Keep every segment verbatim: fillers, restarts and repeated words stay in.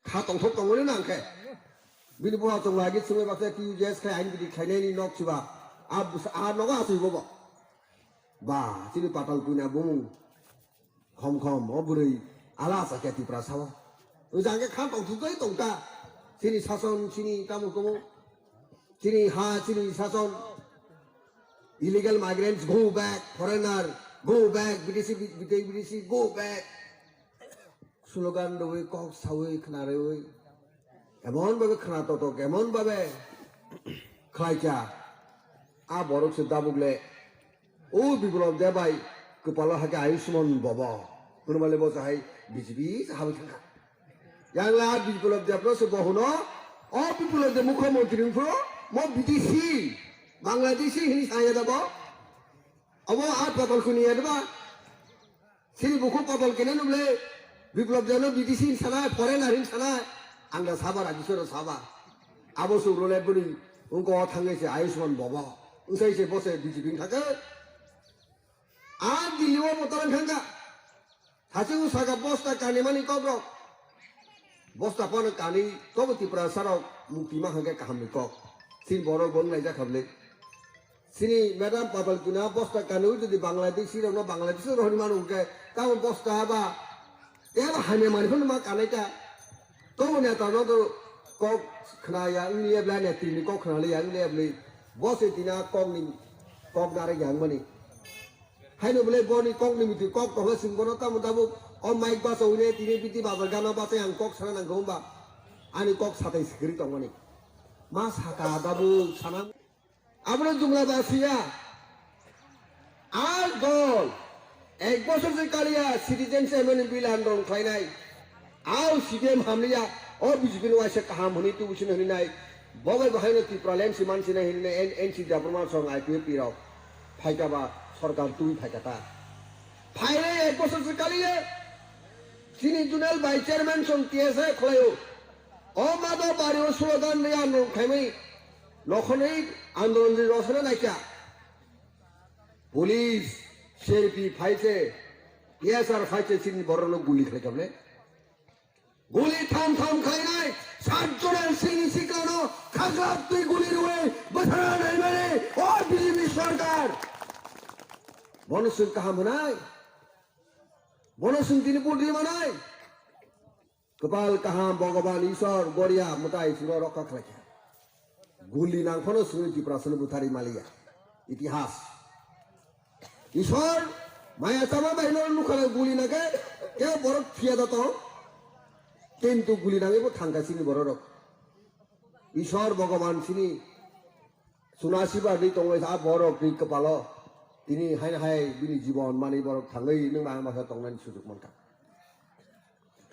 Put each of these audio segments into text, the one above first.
Kha tongthok tongmani nang khe. Bini buha tong lagi sumai baksa T U J S khe ain bidi khainai ni nok siba. A busa, a nogo asui bobo. Ba, chini patal puina bumung. Khom khom, o bwrwi ala sa khe Tipra sao. O jang khe kha tongthok tongta. Chini sason, chini tamo komo. Chini ha, chini sason. Illegal migrants go back, foreigner go back, B T C, B T C go back. Slogan rwi kok sawi khna rwi. Emon babe khna totok, emon babe khlaikha. A borok se dabuk le. O Biplop Deb bai kwpalo hakhe Ayushman Bhava. Hwnmale bo se hai B J P se habai thangkha. Yang la Biplop Deb no se bo hwno, o Biplop Deb mukhyamantri wngphuru, mo B T C, Bangladeshi hini saya da bo. Obo a patal kuni ya da ba. Sini bukhuk patal kene nuble, Biplop Deb no B T C hin sana, foreigner hin sana, ang da saba, rajiswara saba. Abo se urole bwrwi, wngko o thangwi se Ayushman Bhava. Wngsai se bo se B J P wngkha khe. A Delhi o bo torang thangkha. Hachung saka bosta kanimani kokrok. Bosta phano kanwi tobo Tiprasa rok mukti ma hwnkhe kahamni kok. Sin borok bo wnglaijak kha bwle. Sini madam Patal Puna bosta kanwi jodi Bangladeshi rokno Bangladeshi rok hinwi mano hwnkhe tamo bosta ba tei bo hamya manwi phano ma kanai ta. Tobo neta no to kok khna ya wng liya bwle, netri ni kok khna liya wng liya bwle. Bo se tina kok ni kok nare ya wng mani. Haino bwle boni kok ni miti kok tongkhe chwng bono tamo tabuk o mic bachawi ne tini biti bazar gana bachai ang kok sana nangkhe hwnba ani kok satai sikiri tongmani. Ma saka tabuk sana. Abono jumla basiya. A dol ek bosor se kaliya citizens amendment bill andolon khlainai. Au C P M hamliya, o B J P no waisa kaham hwnwi tubusino hwnwi nai. Bo bai bo haino Tipraland si mansinai hwnwi nai, N C Debbarma song I P F T rok. Phaikha ba sorkar tubui phaikha ta. Phainai ek bosor se kaliya. Chini zonal bai chairman song T S A khwlaio. O mado bari o slogan ri andolon khaimani. Nokhonwi andolon ri rosana naikha. Police, C R P F phai se, S R phai se chini borokno guli khlai kha bwle. Guli tham tham khlainai, sat jona chini siklano khaklap twi guli rwi bwthana naimani o B J P sorkar. Bono chwng kaham hwnai? Bono chwng tini vote ri manai? Kwpal kaham Bhogoban Ishwar Goria mwtai chwngno rokha khlaikha. Guli nang phano chwngno Tiprasano butharwi maliya. Itihas. Ishwar maya chama bai no nukha guli nangkhe kebo borok phiya da tong. Kintu guli nangwi bo thangkha chini borok rok. Ishwar Bhogoban chini Sunasiba ri tongwi sa borok ni kwpalo tini haino hai bini jibon mani borok thangwi nwng ang masa tongnani sujuk mankha.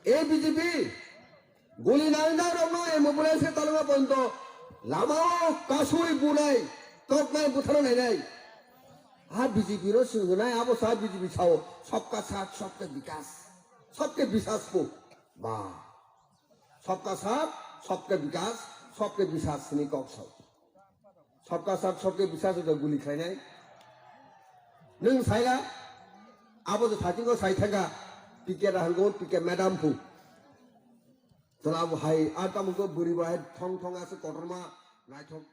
A B J P guli nangjak rokno ambulance talima pointo lamao kasui bunai toknai butharo nainai. A B J P no swngnai abo sa B J P sao sabka saath sabka vikas sabka biswas ko ba sabka saath sabka vikas sabka biswas ni kok sao. Sabka saath sabka biswas da guli khlainai. Nwng saila abo je thachingko sai thangkha P K Rahul P K madam phu. Tala bo hai ar tamo ko buri bo hai thong thong ase kotorma naithok